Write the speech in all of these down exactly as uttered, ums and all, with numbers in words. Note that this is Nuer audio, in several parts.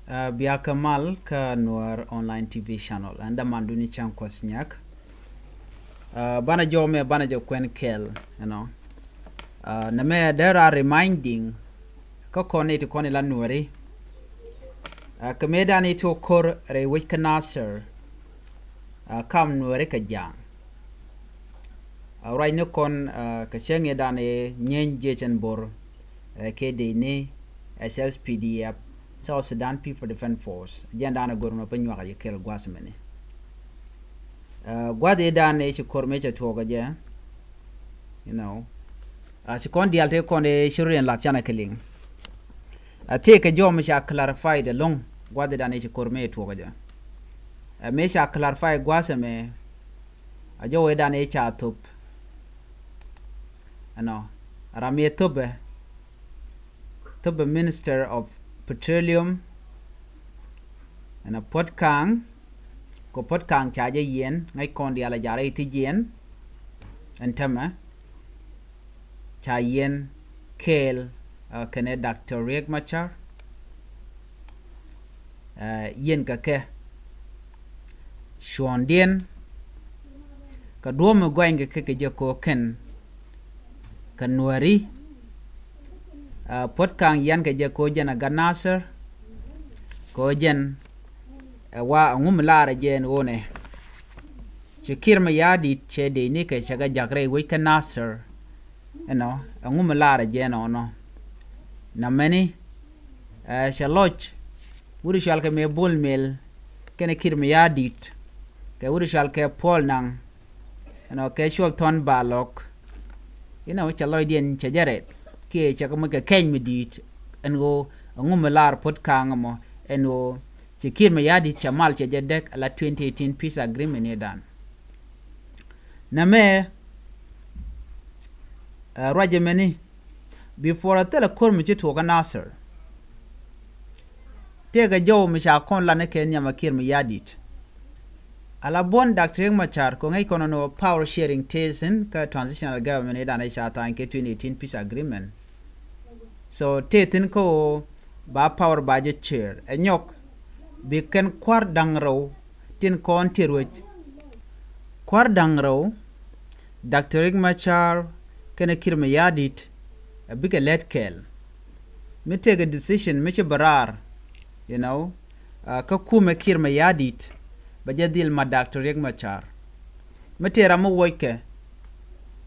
Ɛ, bia kɛ mal kä Nuɛr Online T V Channel. Ɛn dämandu ni Cäŋ Kuɔth Nyak. Ɛ, banɛ jɔw mɛ banɛ jɛ kuɛn kɛɛl, you know. Ɛ, nɛmɛ dee raa reminding kä kɔn ni ti kɔn ila Nuɛri. Ɛ, kɛ mëë dan iti wä ko̱r rɛy wec kä Nasir. Ɛ, kam Nuɛri kɛ Ja̱a̱ŋ. Ɛ, ruacni kɔn, ɛ, kɛ cäŋ ëëdan ëë nyieeny jiɛc ɛn bo̱r, ɛ, kɛ dëcni, ɛ, S S P D F, South Sudan People Defense Force. Jɛn dan ɛ go̱r nɔ pä nyuak a yɛ kɛl gua̱th mɛni. Ɛ, gua̱th ëëdan ëë ci ko̱r mëë cɛ tuɔɔk ɛ jɛ, you know. Ɛ, ci kɔn diaal tëë kɔn ëë ci riɛn lat canɛ kɛ liŋ. Ɛ, tëë kɛ jɔw mi ca clarify dɛ lo̱ŋ gua̱th ëëdan ëë ci ko̱r mëë tuɔɔk ɛ jɛ. Ɛ, mëë ca clarify gua̱th ɛmɛ, a jɔw ëëdan ëë ca thop. Ɛnɔ, ram yɛ thopɛ, thopɛ Minister of Petroleum, ɛnɔ Puɔt Kaŋ, kɛ Puɔt Kaŋ ca jɛ yiɛn, ŋäc kɔn diaal a ja̱rɛ i̱ thi jiɛn, ɛn tämɛ, ca yiɛn kɛɛl, ɛ, kɛnɛ Doctor Riek Machar. Ɛ, yiɛn kɛ kɛ cuɔ̱ɔ̱ŋdiɛn kɛ duɔ̱ɔ̱p mi gɔany kɛ kɛ kɛ jɛ ko̱ kɛn kɛ Nuɛri. Ɛ, Puɔt Kaŋ yiɛn kɛ jɛ ko̱ jɛn a gat Nasir ko̱ jɛn, ɛ, wa ɛŋu mi laarɛ jɛ ɛn ɣöö nɛ ci Kiir Mayardit cɛ dëcni kɛ cɛ kɛ jak rɛy wec kä Nasir. Ɛnɔ ɛŋu mi laarɛ jɛ ɛnɔnɔ. Nɛmɛni, ɛ, cɛ lɔc wut cual kɛ mëë Bol Mel kɛnɛ Kiir Mayardit kɛ wut cual kɛ Paul Nang, ɛnɔ kɛ Col Thɔn Balɔk. Inɔ cɛ lɔcdiɛn cɛ jɛ rɛt kiɛ cɛ kɛ moc kɛ kɛny mi di̱i̱t. Ɛn ɣöö ɛŋu mi laar Puɔt Kaŋ ɛmɔ ɛn ɣöö ci Kiir Mayardit cɛ mal cɛ jɛ däk ala twenty eighteen peace agreement ëëdan. Nɛmɛ, ɛ, ruacɛ mɛni, before a thilɛ ko̱r mi ci tuɔɔk kä Nasir, tëëkɛ jɔw mi ca kɔn lan ni kɛ nhiam a Kiir Mayardit. Ala buɔ̱n Doctor Riek Machar kɛ ŋäc kɔn ni wä power sharing tëë thi̱n kä transitional government ëëdan ëë ca tha̱a̱ny kɛ twenty eighteen peace agreement. So tëë thi̱n kä ɣöö ba power ba jɛ share ɛ nyɔk, bi kɛn kua̱r da̱ŋ rɛw tin kɔn ti ruec. Kua̱r da̱ŋ rɛw, Doctor Riek Machar kɛnɛ Kiir Mayardit, ɛ, bikɛ lät kɛɛl. Mi tëëkɛ decision mi ci bɛ raar, you know, ɛ, kä kumɛ Kiir Mayardit bɛ jɛ dhil ma Doctor Riek Machar. Mi tëë ram mi wuɔckɛ,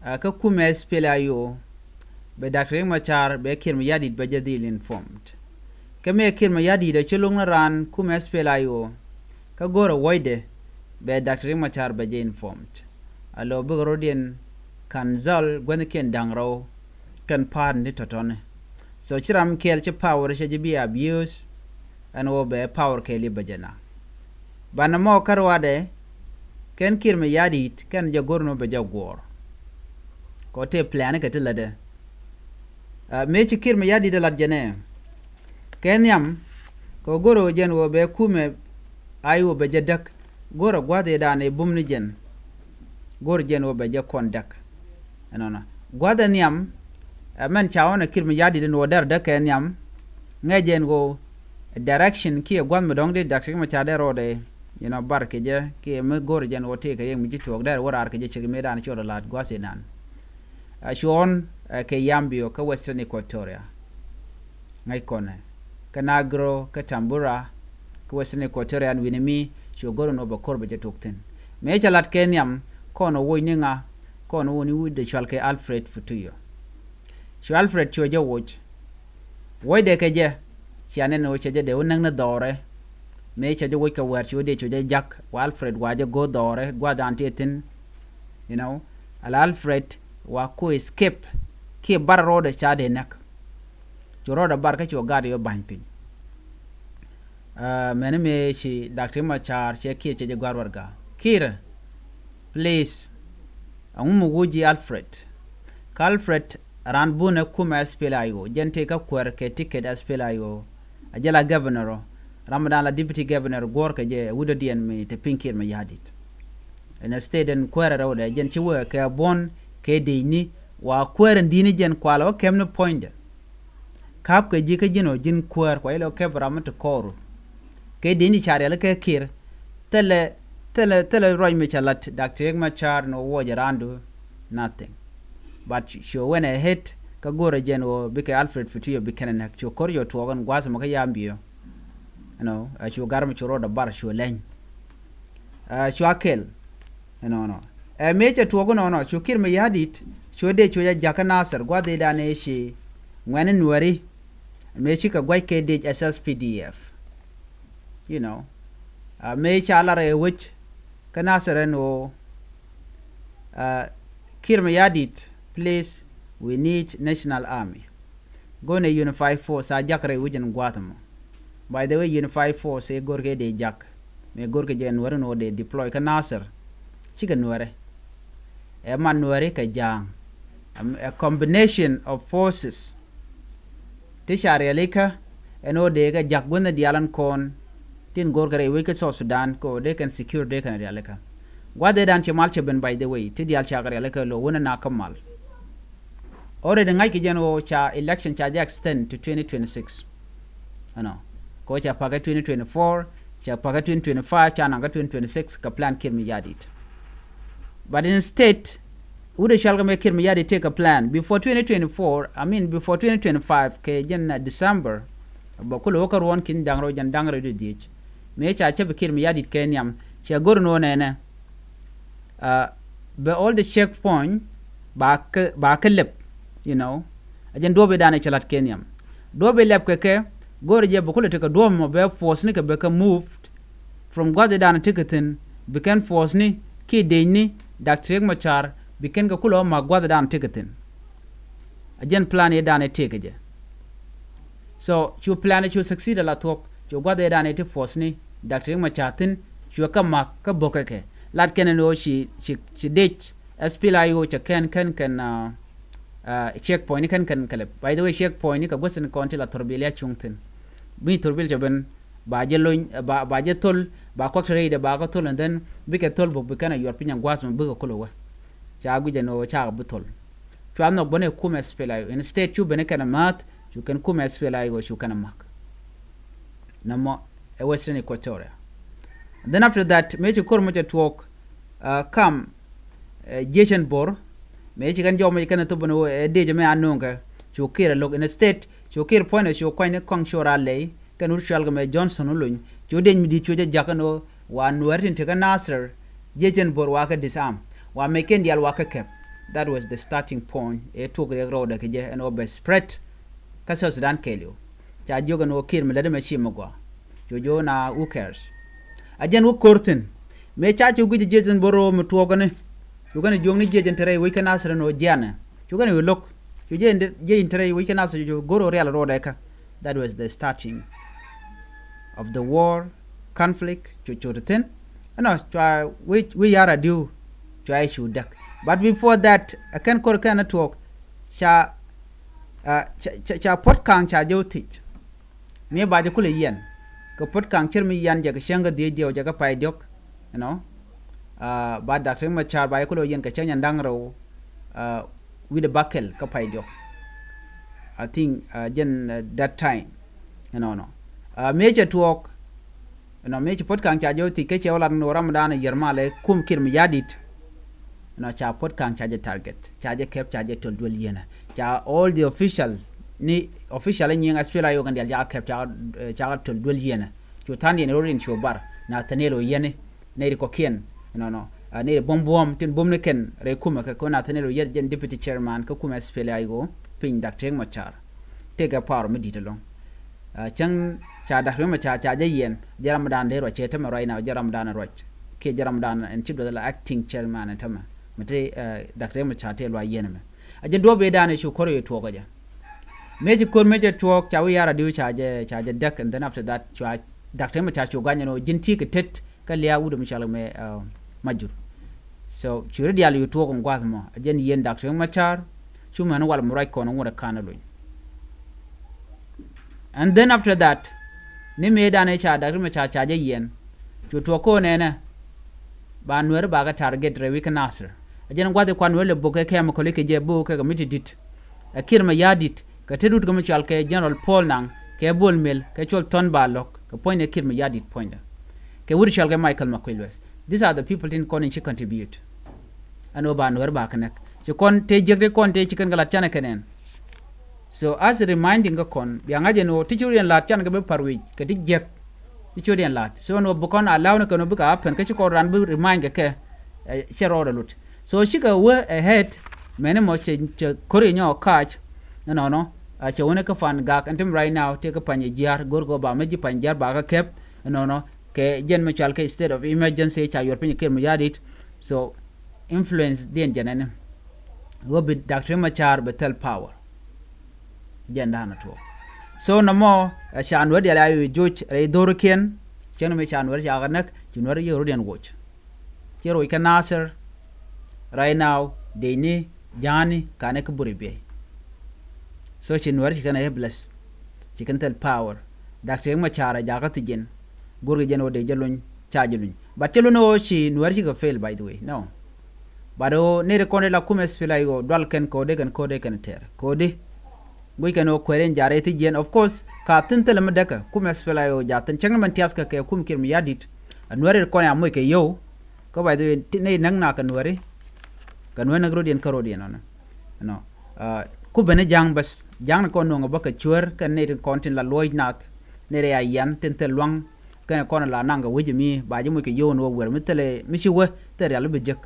ɛ, kä kumɛ S P L A I O, bɛ Doctor Riek Machar bɛ Kiir Mayardit bɛ jɛ dhil informed. Kä mëë Kiir Mayardit ɛ ci lo̱ŋ ni raan kumɛ S P L A I O, kä go̱rɛ wuɔcdɛ bɛ Doctor Riek Machar bɛ jɛ informed. A lo̱ bikɛ rɔ̱diɛn ka̱n dhɔl gua̱thnikiɛn da̱ŋ rɛw kɛn pa̱a̱r ni tɔ̱tɔ̱ni. So ci ram kɛɛl ci power cɛ ji̱ bi abuse, ɛn ɣöö bɛ power kɛɛl i̱ bɛ jɛ na. Banɛ mɔ kä ruaadɛ kɛn Kiir Mayardit kɛn jɛ go̱r ni wä bɛ jɛ guɔ̱ɔ̱r. Kɔ tëë plan kɛ ti lätdɛ. Ɛ, mëë ci Kiir Mayardit ɛ lat jɛ nɛ kɛ nhiam kɛ go̱r ɣöö jɛn ɣöö bɛ kumɛ I O bɛ jɛ däk. Go̱rɛ gua̱th ëëdan ëë bum ni jɛn. Go̱r jɛn ɣöö bɛ jɛ kɔn däk. Ɛnɔnɔ gua̱th ɛ nhiam. Ɛ mɛn ca ɣɔn ɛ Kiir Mayardit ɛn ɣöö dɛr däk kɛ nhiam. Ŋäc jɛn ɣöö direction kiɛ gua̱th mi dɔ̱ŋ di Doctor Riek Machar dee rɔɔdɛ, you know, bar kɛ jɛ kiɛ mi go̱r jɛn ɣöö tëëkɛ riɛk mi ji̱ tuɔɔk dee wä raar kɛ jɛ cik mëëdan ci ɣɔt ɛ la̱t gua̱th ëëdan. Ɛ, cuɔ̱ɔ̱n, ɛ, kɛ Yambio kä Western Equatoria. Ŋäc kɔnɛ kä Nagro kä Tambura kä Western Equatoria ɛn wi̱ni mi cu go̱r ɛn ɣöö bɛ ko̱r bɛ jɛ tok thi̱n. Mëë cɛ lat kɛ nhiam kɔn ɛ woc ni ŋa, kɔn ɛ woc ni wi̱cdɛ cual kɛ Alfred Futuyo. Cu Alfred cuɛ jɛ woc. Wuɔcdɛ kɛ jɛ cia nɛn ɣöö cɛ jɛ dee wä näk ni dhɔrɛ. Mëë cɛ jɛ woc kɛ wäär cu wä dee cu jɛ jak wa Alfred wa jɛ go̱o̱r dhɔrɛ gua̱a̱thdan tëë thi̱n. You know, ala Alfred wa ku escape kiɛ bar rɔɔdɛ ca dee näk. Cu rɔɔdɛ bar kä cu gaat yɔ ba̱ny piny. Ɛ, mɛni mëë ci Doctor Machar cɛ Kiir cɛ jɛ gua̱a̱r warɛga. Kiir, please, ɛŋu mi wuc ji̱ Alfred? Kä Alfred raan bunɛ kumɛ S P L A I O, jɛn tëë kä kuäär kɛ ticket S P L A I O. A jɛ la governor ɔ, ram dan la deputy governor guɔ̱ɔ̱r kɛ jɛ ɛ wut dɔ̱diɛn mi te piny Kiir Mayardit. Ɛn state ɛn kuäär rɛwdɛ jɛn ci wee kɛ buɔ̱n kɛ dëcni wa kuäär ɛn di̱t ni jɛn kualɛ wä kɛm ni puɔ̱nydɛ. Ka̱p kɛ ji̱ kä ji̱n ɔ ji̱n kuäär kua ilɛ wä kɛp ram mi te kɔɔru. kɛ dee ni ca riɛl kɛ Kiir. Thilɛ, thilɛ, thilɛ ruac mi ca lat Doctor Riek Machar ni wä wä jɛ randu. Nothing. But she went ahead kä go̱rɛ jɛn wä bikɛ Alfred Futuyo bikɛn näk cu ko̱r yɔ tuɔɔk in gua̱a̱th mɔ kä Yambio. You know, a cu gar mi cu rɔɔdɛ bar cu leny. A cua kɛl. You know, no. Ɛ mëë cɛ tuɔɔk inɔnɔ cu Kiir Mayardit cu dee cu jɛ jakä Nasir gua̱a̱th idan i̱ ci ŋuɛni Nuɛri. Mëë cikɛ gua̱c kɛ dec S S P D F. You know, a mëë ca lar ɛ wec kä Nasir ɛn ɣöö, a, Kiir Mayardit, please, we need National Army. Go̱n ɛ Unified Force a jak rɛy wec ɛn gua̱a̱th ɛmɔ. By the way, Unified Force ɛ go̱rkɛ dee jak. Mëë go̱rkɛ jɛ Nuɛri ni ɣöö dee deploy kä Nasir. Cikɛ Nuɛri. Ɛ man Nuɛri kɛ Ja̱a̱ŋ. A combination of forces. Ti ca rialikä ɛn ɣöö dee kɛ jak guänh diaal ɛn kɔn. Tin go̱rkɛ rɛy wec kä South Sudan kɛ ɣöö dee kɛn secure dee kɛn rialikä. Gua̱th ëëdan ci mal cɛ ben, by the way, ti diaal cakɛ rialikä lo̱ wänä na kä mal. Already ŋa̱ckɛ jɛn ɣöö ca election ca jɛ extend to twenty twenty-six. Ɛnɔ. Kɛ ɣöö ca pakä twenty twenty-four, ca pakä twenty twenty-five, ca naŋ kä twenty twenty-six kɛ plan Kiir Mayardit. But instead, wut ɛ cual kɛ mëë Kiir Mayardit tëëkɛ plan before twenty twenty-four, I mean before twenty twenty-five kɛ jɛn, uh, December. Bɛ kulɛ wä kä ruɔ̱n ki̱n da̱ŋ rɛw jɛn da̱ŋ rɛw di dhiec. Mëë ca cäp Kiir Mayardit kɛ nhiam cɛ go̱r ni wä nɛnɛ. Uh, bɛ all the checkpoint ba kä, ba kä lɛp, you know. A jɛn duɔ̱ɔ̱p idan cɛ la̱t kɛ nhiam. Duɔ̱ɔ̱p ilɛp kɛ kɛ go̱r jɛ bɛ kulɛ tekɛ duɔ̱ɔ̱p mɔ bɛ force ni kɛ bɛ kɛ moved from gua̱th idan tekɛ thi̱n bi kɛn force ni kiɛ dec ni Doctor Riek Machar bi kɛn kɛ kulɛ wä mak gua̱th idan tekɛ thi̱n. A jɛn plan idan itekɛ jɛ. So cu plan cu succeed ala thuɔ̱k cu gua̱th idan iti force ni Doctor Riek Machar thi̱n cu kä mak kä bokɛ kɛ lat kɛn ni ɣöö ci, ci, ci dec S P L A I O cɛ kɛn kɛn kɛn, uh, uh, checkpoint ni kɛn kɛn kɛlɛ. By the way, checkpoint ni kɛ guäth in kɔn ti la thurbil ya cuŋ thi̱n. Bi thurbil cɛ ben ba jɛ lony, ba, ba jɛ thol, ba kuak te rɛydɛ ba kä thol, and then bikɛ thol bok bi kɛn a yuɔr piny a gua̱th mɔ bikɛ kulɛ wä. Ca guic ɛn ɣöö cakɛ bi thol. Cua nhɔk bänɛ kumɛ S P L A I O. Instead cu ben kɛn a ma̱th cu kɛn kumɛ S P L A I O cu kɛn a mak. Nɔmɔ ɛ Western Equatoria. Then after that mëë ci ko̱r mɔ cɛ tuɔɔk, uh, kam, uh, jiecɛn bo̱r. Mëë ci kɛn jɔmɔ ci kɛn a thop ni ɣöö ɛ dec mɛ a no̱o̱ŋkɛ cu Kiir a lo̱k. Instead cu Kiir puɔ̱ny ɛ cu kuany ni kɔaŋ cu raa lɛy kɛn wut cual kɛ mɛ Johnson wä lony cu dec mi di̱i̱t cu jɛ jakä ni ɣöö wa Nuɛɛri tin tekä Nasir jiecɛn bo̱r wa kɛ disarm wa mɛc kɛn diaal wa kɛ kɛp. That was the starting point ɛ tuɔk riɛk rɔɔdɛ kɛ jɛ ɛn ɣöö bɛ spread kä South Sudan kɛɛliw. Ca jiök ɛn ɣöö Kiir mi lätdä mɛ ci mɛ gɔaa. Cu jiök na who cares. A jɛn wä ko̱r thi̱n mëë ca cu guic jiecɛn bo̱r ɣöö mi tuɔɔkɛni. Cu kɛn jiök ni jiecɛn te rɛy wec kä Nasir ɛn ɣöö jianɛ cu kɛn wi̱i̱ lo̱k. Cu jiecɛn jiecɛn te rɛy wec kä Nasir cu go̱r ɣöö rial rɔɔdɛ kä. That was the starting of the war, conflict cu cu te thi̱n. Ɛnɔ cua wi̱i̱, wi̱i̱ yar adiu cua i̱ cu däk. But before that ɛ kɛn ko̱r kɛn ɛ tuɔɔk ca, uh, ca, ca, ca puɔ̱t ka̱a̱ŋ ca jɛ wä thiec. Mi ba jɛ kulɛ yiɛn kɛ puɔ̱t ka̱a̱ŋ cir mi yian jɛ kɛ cäŋ kä dhiec diɛw jɛ kä pay diɔ̱k. You know, uh, ba Doctor Riek Machar ba jɛ kulɛ yiɛn kɛ cäŋ nyan da̱ŋ rɛw, uh, wi̱cdɛ bakɛl kä pay diɔ̱k. I think, uh, jɛn, uh, that time. You know, no. Uh, mëë cɛ tuɔɔk. Ɛnɔ mëë ci puɔ̱t ka̱a̱ŋ ca jɛ wä thiec kä cɛ wä lat ni wä ramdan yiɛr malɛ kum Kiir mi ya̱di̱t. Ɛnɔ ca puɔ̱t ka̱a̱ŋ ca jɛ target ca jɛ kɛp ca jɛ töl duel yienɛ. Ca all the official ni official nyiŋ S P L A I O kɛn diaal ca kɛp ca, eh, ca töl duel yienɛ. Cu tha̱a̱n yɛn ro̱d in cu bar Nathaniel Oyeni. Nɛy ri kɔkiɛn. Ɛnɔnɔ, ah, nɛy ri buɔ̱m buɔ̱m tin buɔ̱m ni kɛn rɛy kumɛ kɛ kɛ Nathaniel Oyet jɛn deputy chairman kä kumɛ S P L A I O piny Doctor Riek Machar. Tëëkɛ power mi di̱t ɛlɔ̱ŋ. Ah, cäŋ ca Doctor Riek Machar ca jɛ yiɛn jɛ ramdan dee ruac cɛ tämɛ right now jɛ ramdan ruac. Kiɛ jɛ ramdan ɛn cip dɔth la acting chairman ɛn tämɛ. Mi te, eh, Doctor Riek Machar te luac yiɛn ɛmɛ. A jɛ duɔ̱p i̱ dan i̱ cu ko̱r i̱ tuɔɔk ɛ jɛ. Mëë ci ko̱r mëë cɛ tuɔɔk ca wi̱i̱ yar adiu ca jɛ, ca jɛ däk, and then after that cua Doctor Riek Machar cu guany ɛn ɣöö ji̱n ti kɛ tet kä lia̱a̱ wut mi cɔal mɛ, uh, Majur. So cu ri diaal cu tuɔɔk in gua̱th mɔ a jɛn yieen Doctor Riek Machar cu mɛn wal mi ruac kɔn in ŋuɔ̱t ɛ ka̱n ɛ lony. And then after that ni mëë dan i̱ ca Doctor Riek Machar ca jɛ yiɛn cu tuɔɔk ko̱n ɛnɛ ba Nuɛri ba kɛ target rɛy wi̱c kä Nasir. A jɛn gua̱th i̱ kuan Nuɛri lɛ bok kɛ kɛm kɔli kɛ jɛ bok kɛ kɛ mi ti di̱t. Ɛ Kiir mɛ ya̱a̱ di̱t kɛ te dut kɛ mi cɔal kɛ General Paul Nang kɛ Bol Mel kɛ Col Thɔn Ba Lɔk. Kɛ puɔ̱nydɛ Kiir Mayardit puɔ̱nydɛ. Kɛ wut cɔal kɛ Michael Makuei Lueth. These are the people tin kɔn in ci contribute. Ɛn ɣöö ba Nuɛr ba kɛ näk. Ci kɔn tëë jiäk ti kɔn tëë ci kɛn kɛ lat canɛ kɛ nɛn. So as a reminding kɛ kɔn bia ŋa̱c ɛn ɣöö ti ci rot yɛn lat canɛ kɛ bi par wi̱c kɛ ti jiäk. Ti ci rot yɛn lat. So ɛn ɣöö bi kɔn allow ni kɛn ɣöö bikɛ happen kä ci kɔn ran bi remind kɛ kɛ. Cɛ rɔɔdɛ lut. So cikɛ wee ahead. Mɛni mɔ cɛ ko̱r inyɔ kac. Ɛnɔnɔ a cɛ wuni kä Pan Gak ɛn tim right now tëë kä Pany jiaar go̱r kɛ ba mi ji̱ Pany jiaar ba kä kɛp. Ɛnɔnɔ kɛ jɛn mi cɔal kɛ state of emergency ca yuɔr piny Kiir Mayardit. So influence diɛn jɛn ɛni wee bi Doctor Machar bi thil power. Jɛn da̱a̱n a tuɔɔk. So nɔmɔ ɛ ca Nuɛr dial a yo̱o̱ joc rɛy dho̱rikiɛn. Cäŋ ni mi ca Nuɛr ca kɛ näk ci Nuɛr yio̱o̱ rot yɛn woc. Ci roc kä Nasir. Right now dec ni ja̱a̱ni ka̱n ɛ kä buri biey. So ci Nuɛr ci kɛn ɛ helpless. Ci kɛn thil power. Doctor Machar a jakä thi jɛn. Go̱rkɛ jɛn ɣöö dee jɛ luny ca jɛ luny. But cɛ luny ɣöö ci Nuɛr cikɛ fail, by the way. No. But ɣöö nɛy ti kɔn ti la kum SPLA-IO dual kɛn ko̱dɛ kɛn ko̱dɛ kɛn tɛr ko̱dɛ. Guic kɛn ɣöö kuɛɛr in ja̱ rɛy thi jiɛn. Of course ka thi̱n thilɛ mi däkä kum SPLA-IO ja̱ thi̱n cäŋ ni mɛn tiathkä kɛ kum Kiir Mayardit. A Nuɛr ti kɔn ya moc kɛ yio̱w. Kä, by the way, ti nɛy näk nak kɛ Nuɛri. Kɛ Nuɛr näk rot yɛn kä rot yɛn ɔnɔ. Ɛnɔ ku ben ni Ja̱a̱ŋ bäth. Ja̱a̱ŋ ni kɔn nuɔ̱ŋ a bä kɛ cuäär kɛn nɛy tin kɔn tin la luɔ̱c nath. Nɛy rɛy a yian tin thil lua̱ŋ. Kɛn kɔn la naŋ kɛ wec mi ba ji̱ moc kɛ yio̱w ni wä wër mi thilɛ mi ci wä thil rial bi jek.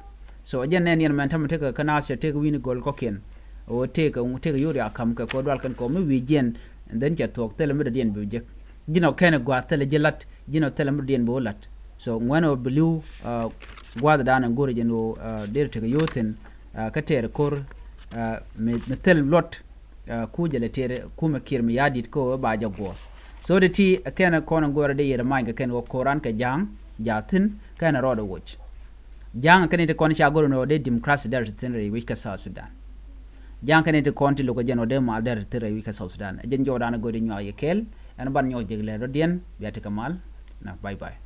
So jɛn nɛn yɛn mɛn tämɛ tekɛ kä Nasir tekɛ wi̱i̱ni göl kɔ̱kiɛn. Ɣöö tekɛ tekɛ yio̱w rial ka̱m kɛ kɛ dual kɛn kɛ mi wi̱i̱ jiɛn. And then cɛ thuɔ̱k thilɛ mi dɔ̱diɛn bi jek. Ji̱n ɔ kɛn ɛ gua̱a̱th thilɛ ji̱ la̱t. Ji̱n ɔ thilɛ mi dɔ̱diɛn bi wä la̱t. So ŋuɛ̈n ɔ bi li̱w gua̱a̱th da̱a̱n ɛn go̱rɛ jɛn ɣöö deri tekɛ yio̱w thi̱n. Kä tɛɛr ko̱r mi thil luɔt. Ku jɛ lɛ tɛɛr kumɛ Kiir Mayardit kä ɣöö ba jɛ guɔ̱ɔ̱r. So ti ti kɛn kɔn in go̱rɛ dee yɛr many kɛ kɛn ɣöö ko̱ran kɛ Ja̱a̱ŋ ja̱ thi̱n kɛn rɔɔdɛ woc. Ja̱a̱ŋ kɛn in ti kɔn ca go̱rɛ ni ɣöö dee democracy deri ti thi̱n rɛy wi̱c kä South Sudan. Ja̱a̱ŋ kɛn in ti kɔn ti lo̱k kɛ jɛn ɣöö dee mal deri ti thi̱n rɛy wi̱c kä South Sudan. Ɛ jɛn jɔɔdan go̱rɛ nyuak yɛ kɛɛl ɛn ban nyuak jek lɛ rɔ̱diɛn bia ti kɛ mal. Na bye bye.